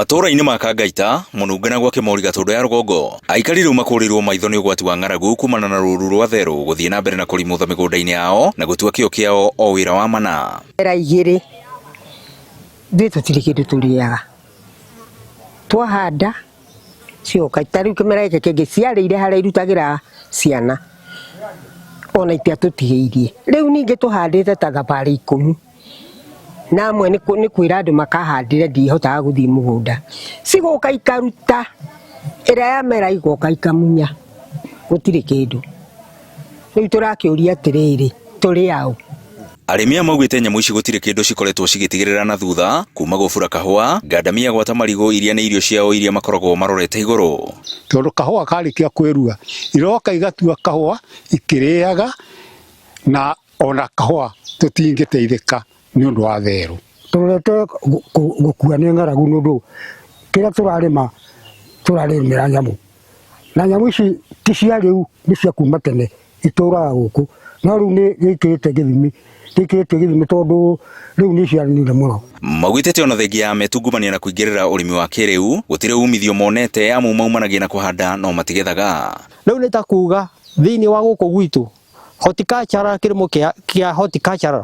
Matũũra-inĩ ma Kangaita, Mũnunga na gwa Kĩmori Gatũndũ ya rũgongo, aikari rĩu makũrĩirwo maitho nĩ ũgwati wa ng'aragu kumana na rũũru rwa therũ gũthiĩ na mbere na kũrimũtha mĩgũnda-inĩ yao na gũtua kĩo kĩao o wĩra wa mana. Era igĩrĩ ithuĩ tũtirĩ kĩndũ tũrĩaga twahanda cioka ta rĩu kĩmera gĩkĩ kĩngĩ ciarĩire harĩa irutagĩra ciana ona itiatũtigĩirie rĩu ningĩ tũhandĩte ta thabarĩ ikũmi na amwe nĩ kwĩra andũ makahandĩre ndihotaga gũthiĩ mũgũnda cigoka ikaruta ĩrĩa yamera igoka ikamunya gũtirĩ kĩndũ rĩu tũrakĩũria atĩrĩrĩ tũrĩ aũ? Arĩmi aya maugĩte nyamũ ici gũtirĩ kĩndũ cikoretwo cigĩtigĩrĩra na thutha kuma gũbura kahũa, ngandamia gwata marigũ iria nĩ irio ciao iria makoragwo marorete igũrũ. Tondũ kahũa karĩkia kwĩrua iroka igatua kahũa ikĩrĩaga na ona kahũa tũtingĩteithĩka nĩ ũndũ wa therũ. Tũrorete gũkua nĩ ng'aragu nĩ ũndũ kĩrĩa tũrarĩma tũrarĩmĩra nyamũ na nyamũ ici ti cia rĩu nĩ cia kuma tene itũraga gũkũ no rĩu nĩ gĩkĩrĩte gĩthimi gĩkĩrĩte gĩthimi tondũ rĩu nĩ ciaranire mũno. Maugĩte atĩ ona thengia ya metungumania na kũingĩrĩra ũrĩmi wa kĩrĩu gũtirĩ umithio monete amu maumanagia na kũhanda no matigethaga. Rĩu nĩ ta kuga thĩinĩ wa gũkũ gwitũ horticulture kĩrĩmo kĩa kĩa horticulture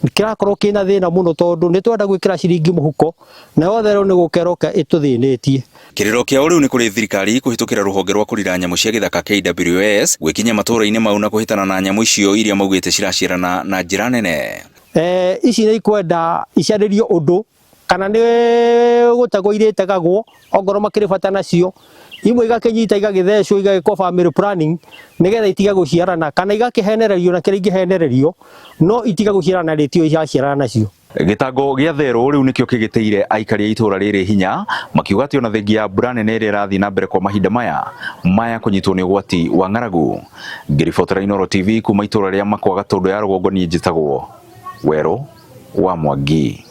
kĩrakorwo kĩna thĩna mũno tondũ nĩ twenda gwĩkĩra ciringi mũhuko nayo therũ nĩ gũka ĩroka ĩtũthĩnĩtie. Kĩrĩro kĩao rĩu nĩ kũrĩ thirikari kũhĩtũkĩra rũhonge rwa kũrira nyamũ cia gĩthaka KWS gwĩkinyia matũũra-inĩ mau na kũhĩtana na nyamũ icio iria maugĩte ciraciarana na njĩra nene. Eh, ici nĩ ikwenda icarĩrio ũndũ kana nĩ gũtegwo irĩtegagwo ongorwo makĩrĩ bata nacio imwe igakĩnyita igagĩthecwo igagĩkwo family planning nĩgetha itige gũciarana kana igakĩhenererio na kĩrĩa ingĩhenererio no itige gũciarana rĩtio iraciarana nacio. Gĩtango gĩa therũ rĩu nĩkĩo kĩgĩtĩire aikari a itũũra rĩrĩ hinya makiuga atĩ ona thengia ya mbura nene ĩrĩa ĩrathiĩ na mbere kwa mahinda maya maya kũnyitwo nĩ ũgwati wa ng'aragu. Ngĩribotera Inooro TV kuma itũũra rĩa Makwa Gatũndũ ya rũgongo niĩ njĩtagwo Werũ wa Mwangi.